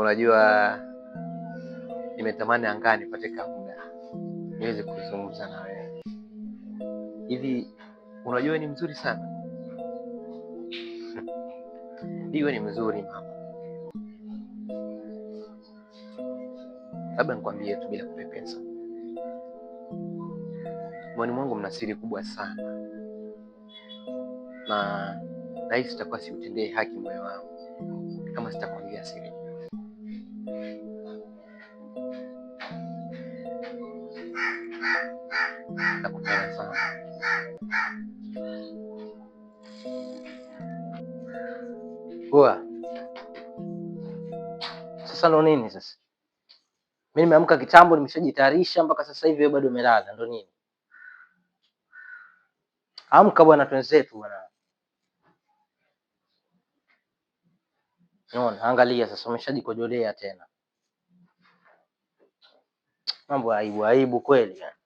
Unajua, nimetamani angaa nipate muda niweze kuzungumza na wewe. Hivi unajua ni mzuri sana? Ndiyo, ni mzuri mama. Labda nikwambie tu bila kupepesa, moyoni mwangu mna siri kubwa sana, na nahisi sitakuwa siutendee haki moyo wangu kama sitakwambia siri. Nakupenda sana. Poa. Sasa ndo nini sasa? Mimi nimeamka kitambo, nimeshajitayarisha mpaka sasa hivi wewe bado umelala, ndo nini? Amka bwana, twenzetu bwana. Unaona, angalia sasa umeshajikojolea tena. Mambo ya aibu aibu kweli yani.